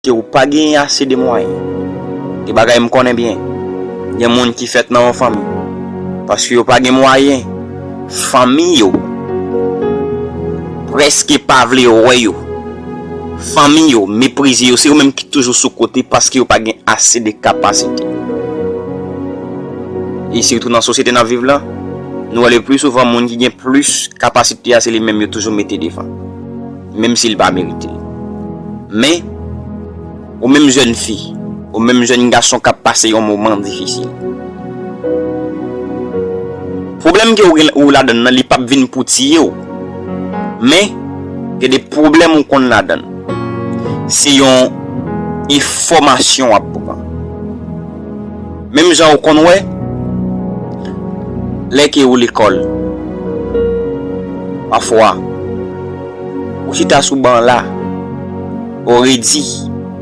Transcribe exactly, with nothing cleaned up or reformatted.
ke ou pa genyen ase de mwayen. Gen bagay m konnen byen. Gen moun ki fèt nan yon fanmi. Paske yo pa gen mwayen, fanmi yo prèske pa vle wè yo. Fanmi yo meprize yo. Se yo menm ki toujou sou kote paske yo pa gen ase de kapasite. E sitou nan sosyete n ap viv la, nou wè le pli souvan moun ki gen plis kapasite a, se li menm yo toujou mete devan, menm si l pa merite l. Men, ou menm jèn fi, ou menm jèn gason k ap pase yon moman difisil. Pwoblèm ke ou gen, ou ladann nan, li p ap vin pou tiye w. Men, gen de pwoblèm ou konn ladann. Se yon enfòmasyon w ap pran. Menm jan ou konn wè, lè ke ou lekòl, pafwa, ou chita sou ban la, ou redi,